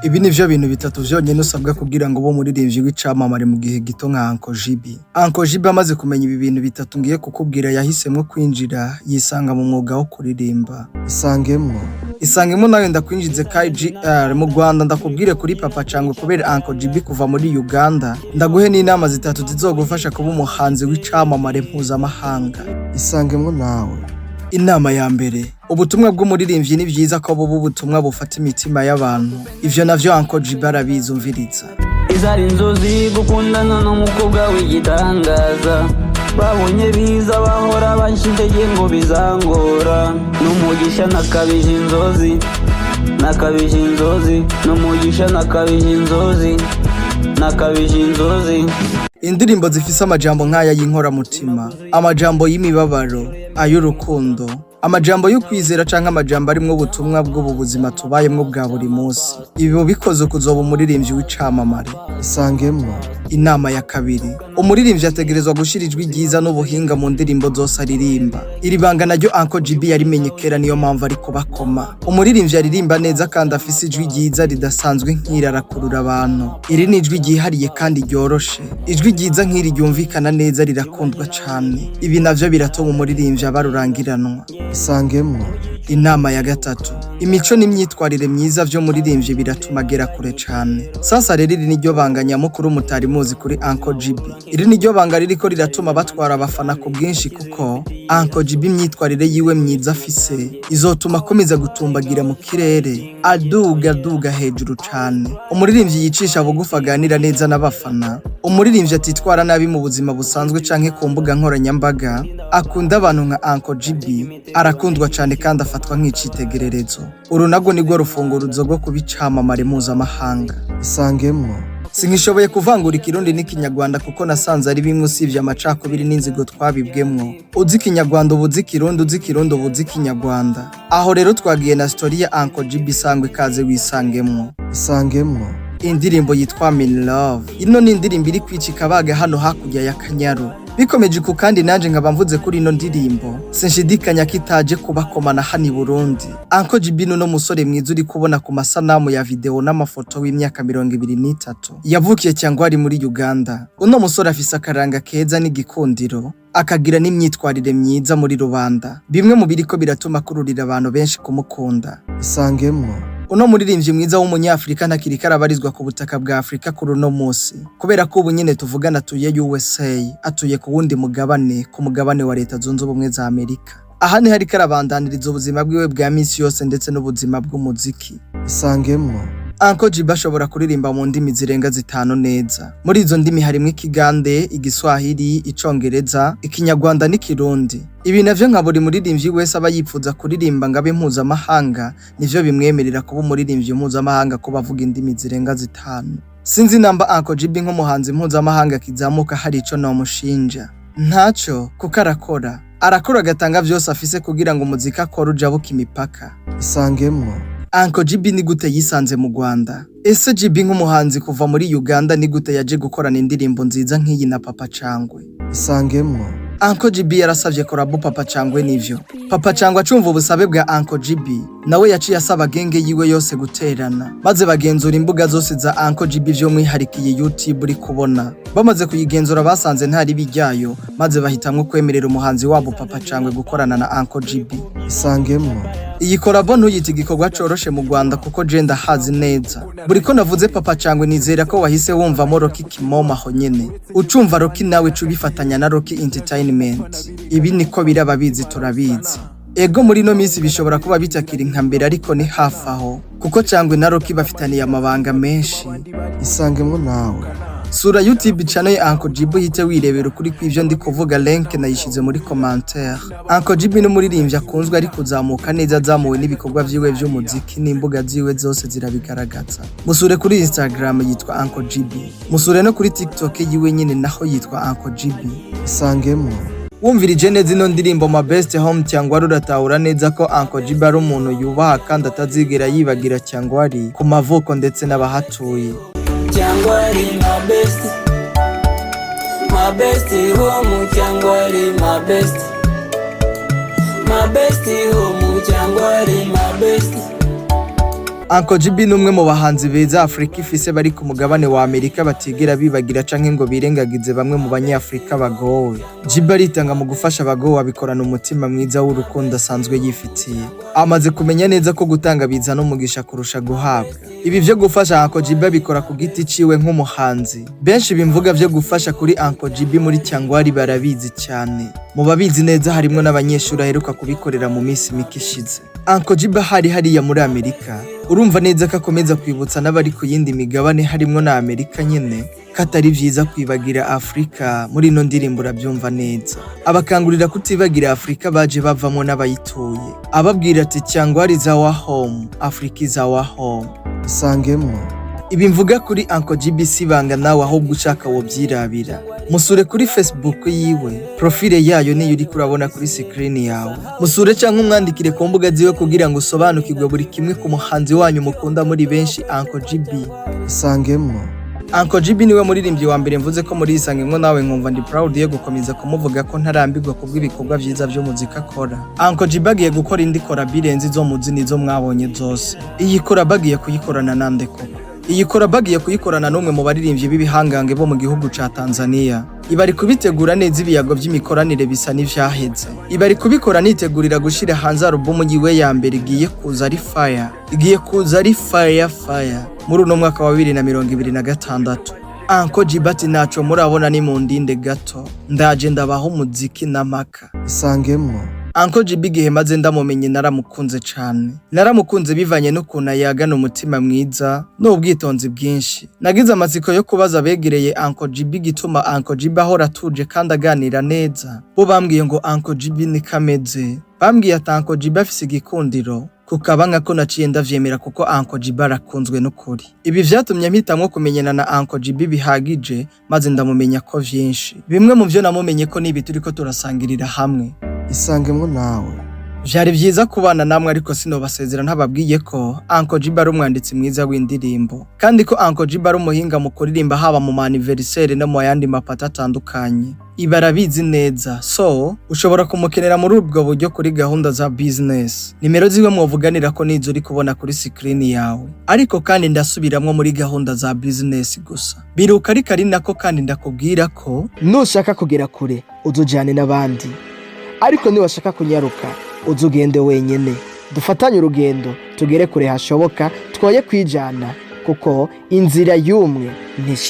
Ibi nivyo bintu bitatu vyonyene usabwa kugira ngo ube umuririmbyi w'icamamare mu gihe gito nka Uncle JB. Uncle JB amaze kumenya ibi bintu bitatu ngiye kukubwira, yahisemwo kwinjira yisanga mu mwuga wo kuririmba. Isangemwo. Isangemo nawe, ndakwinjize KGR mu Rwanda, ndakubwire kuri Papa Cangwe kubera Uncle JB kuva muri Uganda, ndaguhe n'inama zitatu zizogufasha kuba umuhanzi w'icamamare mpuzamahanga. Isangemwo nawe. Inama ya mbere: ubutumwa bw'umuririmbyi ni vyiza ko buba ubutumwa bufata imitima y'abantu. Ivyo navyo Uncle JB arabizi, umviriza. Izari inzozi gukundana n'umukobwa w'igitangaza. Babonye biza bahora banca intege ngo bizangora. N'umugisha nakabije inzozi, nakabije inzozi. N'umugisha nakabije inzozi, nakabije inzozi. Indirimbo zifise amajambo nk'aya y'inkoramutima, amajambo y'imibabaro, ay'urukundo, amajambo y'ukwizera canke amajambo arimwo ubutumwa bw'ubu buzima tubayemwo bwa buri munsi, ibi bikoze kuzoba umuririmbyi w'icamamare. Isangemwo. Inama ya kabiri: umuririmbyi ategerezwa gushira ijwi ryiza n'ubuhinga mu ndirimbo zose aririmba. Iri banga naryo Uncle JB yarimenye kera, niyo mpamvu ariko bakoma. Umuririmbyi aririmba neza kandi afise ijwi ryiza ridasanzwe nk'iri arakurura abantu. Iri ni ijwi ryihariye kandi ryoroshe. Ijwi ryiza nk'iri ryumvikana neza rirakundwa cane. Ibi navyo biratuma umuririmbyi aba rurangiranwa. Isangemwo. Inama ya gatatu: imico n'imyitwarire myiza vy'umuririmbyi biratuma agera kure cane. Sasa rero, iri niryo banga nyamukuru mutari muzi kuri Uncle JB. Iri niryo banga ririko riratuma batwara abafana ku bwinshi, kuko Uncle JB imyitwarire yiwe myiza afise izotuma akomeza gutumbagira mu kirere, aduga aduga hejuru cane. Umuririmbyi yicisha bugufi, aganira neza n'abafana, umuririmbyi atitwara nabi mu buzima busanzwe canke ku mbuga nkoranyambaga, akunda abantu nka Uncle JB arakundwa cane kandi afatwa nk'icitegererezo. Uru narwo nirwo rufunguruzo rwo kuba icamamare mpuzamahanga. Isangemwo. Sinkishoboye kuvangura Ikirundi n'Ikinyarwanda kuko nasanze ari bimwe, usibye amacakubiri n'inzigo twabibwemwo. Uzi Ikinyarwanda uba uzi Ikirundi, uzi Ikirundi uba uzi Ikinyarwanda. Aho rero twagiye na story ya Uncle JB. Sangwa ikaze wisangemwo. Isangemwo. Indirimbo yitwa I'm in Love. Ino ni indirimbo iri kwica ikabaga hano hakurya ya Kanyaru. Bikomeje uku kandi nanje nkaba mvuze kuri ino ndirimbo, sinshidikanya ko itaje kubakomana hano i Burundi. Uncle JB nuno musore mwiza uri kubona ku masanamu ya video n'amafoto w'imyaka 23. Yavukiye cyangwa ari muri Uganda. Uno musore afise akaranga keza n'igikundiro, akagira n'imyitwarire myiza muri rubanda. Bimwe mu biriko biratuma akururira abantu benshi kumukunda. Isangemwo. Uno muririmbyi mwiza w'Umunyafrika ntakiriko arabarizwa ku butaka bwa Afrika kuri uno musi, kubera ko ubu nyene tuvugana atuye USA, atuye ku wundi mugabane, ku mugabane wa Leta Zunze Ubumwe za Amerika. Aha niho ariko arabandaniriza ubuzima bwiwe bwa misi yose ndetse n'ubuzima bw'umuziki. Isangemwo. Uncle JB ashobora kuririmba mu ndimi zirenga zitanu neza. Muri izo ndimi harimwo Ikigande, Igiswahili, Icongereza, Ikinyarwanda n'Ikirundi. Ibi navyo nka buri muririmbyi wese aba yipfuza kuririmba ngo abe mpuzamahanga, nivyo bimwemerera kuba umuririmbyi mpuzamahanga, kuba avuga indimi zirenga zitanu. Sinzi namba Uncle JB nk'umuhanzi mpuzamahanga akizamuka hari ico nomushinja. Ntaco, kuko arakora. Arakora agatanga vyose afise kugira ngo umuziki akora ujabuke imipaka. Isangemwo. Uncle JB ni gute yisanze mu Rwanda? Ese JB nk'umuhanzi kuva muri Uganda ni gute yaje gukorana indirimbo nziza nk'iyi na Papa Cangwe? Isangemwo. Uncle JB yarasavye collabo Papa Cangwe nivyo. Papa Cangwe acumva ubusabe bwa Uncle JB, nawe yaciye asaba gang yiwe yose guterana, maze bagenzura imbuga zose za Uncle JB, vy'umwihariko iyi YouTube uri kubona. Bamaze kuyigenzura basanze nta ribi ryayo, maze bahitamwo kwemerera umuhanzi wabo Papa Cangwe gukorana na Uncle JB. Isangemwo. Iyi collabo ntuyite igikorwa coroshe mu Rwanda, kuko je ndahazi neza. Buri ko navuze Papa Cangwe, nizera ko wahise wumvamo Rocky Kimomo. Aho nyene ucumva Rocky nawe ubifatanya na Rocky Entertainment. Ibi niko biraba bizi, turabizi. Ego, muri ino minsi bishobora kuba bitakiri nka mbere, ariko ni hafi aho, kuko Cangwe na Rocky bafitaniye amabanga menshi. Isangemwo nawe. Sura YouTube channel ya Uncle JB uhite wirebera ukuri kw'ivyo ndi kuvuga, link nayishize muri commentaire. Uncle JB ni umuririmbyi akunzwe, ari kuzamuka neza, azamuwe n'ibikorwa vyiwe vy'umuziki n'imbuga ziwe zose zirabigaragaza. Musure kuri Instagram yitwa Uncle JB. Musure no kuri TikTok yiwe nyene naho yitwa Uncle JB. Isangemwo. Wumvirije neza ino ndirimbo My Best Home cyangwa ruratahura neza ko Uncle JB ari umuntu yubaha kandi atazigera yibagira cyangwa ari ku mavuko ndetse n'abahatuye. Cyangwa ari my best, my best home, cyangwa ari my best, my best home, cyangwa ari my best. Uncle GB ni umwe mu bahanzi beza Afrika ifise bari ku mugabane wa Amerika batigera bibagira canke ngo birengagize bamwe mu banyafrika bagowe. GB aritanga mu gufasha abagowe, abikorana umutima mwiza w'urukundo asanzwe yifitiye. Amaze kumenya neza ko gutanga bizana umugisha kurusha guhabwa. Ibi vyo gufasha Uncle GB abikora ku giti ciwe nk'umuhanzi. Benshi bimvuga vyo gufasha kuri Uncle GB muri Kyangwari barabizi cyane. Mu babizi neza harimwo n'abanyeshuri aheruka kubikorera mu minsi mike ishize. Uncle GB hari hariya muri Amerika, urumva neza ko akomeza kwibutsa n'abari ku yindi migabane harimwo na Amerika nyene ko atari vyiza kwibagira Afrika. Muri ino ndirimbo urabyumva neza. Abakangurira kutibagira Afrika baje bavamwo n'abayituye. Ababwira ati: "Kyangwari is our home, Africa is our home." Isangemwo. Ibi mvuga kuri Uncle GB si ibanga, nawe ahubwo ushaka wobyirabira. Musure kuri Facebook yiwe, profile yayo niyo uriko urabona kuri screen yawe. Musure canke umwandikire ku mbuga ziwe kugira ngo usobanukirwe buri kimwe ku muhanzi wanyu mukunda muri benshi, Uncle GB. Isangemwo. Uncle GB niwe muririmbyi wa mbere mvuze ko muri Isangemwo nawe, nkumva ndi proud yo gukomeza kumuvuga ko ntarambirwa kubw'ibikorwa vyiza vy'umuziki akora. Uncle GB agiye gukora indi collabo irenze izo muzi nizo mwabonye zose. Iyi collabo agiye kuyikorana nande koko? Iyi collabo agiye kuyikorana n'umwe mu baririmbyi b'ibihangange bo mu gihugu ca Tanzania. Iba ari kubitegura neza, ibiyago vy'imikoranire bisa n'ivyaheze. Iba ari kubikora nitegurira gushira hanze alubumu yiwe ya mbere igiye kuza ari fire. Igiye kuza ari fire fire muri uno mwaka wa 2026. Uncle GB ati: "Naco murabona, ni mu ndinde gato ndaje ndabaho umuziki n'amaka." Isangemwo. Uncle GB igihe maze ndamumenye naramukunze cane. Naramukunze bivanye n'ukuntu ayagana umutima mwiza n'ubwitonzi bwinshi. Nagize amatsiko yo kubaza abegereye Uncle GB igituma Uncle GB ahora atuje kandi aganira neza. Bo bambwiye ngo Uncle GB niko ameze. Bambwiye ati Uncle GB afise igikundiro kukaba ko naciye ndavyemera kuko Uncle GB arakunzwe n'ukuri. Ibi vyatumye mpitamwo kumenyana na Uncle GB bihagije, maze ndamumenya ko vyinshi. Bimwe mu vyo namumenye ko nibi turiko turasangirira hamwe. Isangemwo nawe. Vyari vyiza kubana namwe, ariko sinobasezera ntababwiye ko Uncle GB ari umwanditsi mwiza w'indirimbo, kandi ko Uncle GB ari umuhinga mu kuririmba haba mu anniversaire no mu yandi mapata atandukanye. Ibi arabizi neza, so ushobora kumukenera muri ubwo buryo kuri gahunda za business. Nimero ziwe mwovuganira ko nizo uri kubona kuri screen yawe, ariko kandi ndasubiramwo muri gahunda za business gusa. Biruka ariko ari nako kandi ndakubwira ko nushaka kugera kure uzujane n'abandi, ariko niwashaka kunyaruka uzugende wenyene. Dufatanye urugendo tugere kure hashoboka, twoye kwijana kuko inzira y'umwe ntishi.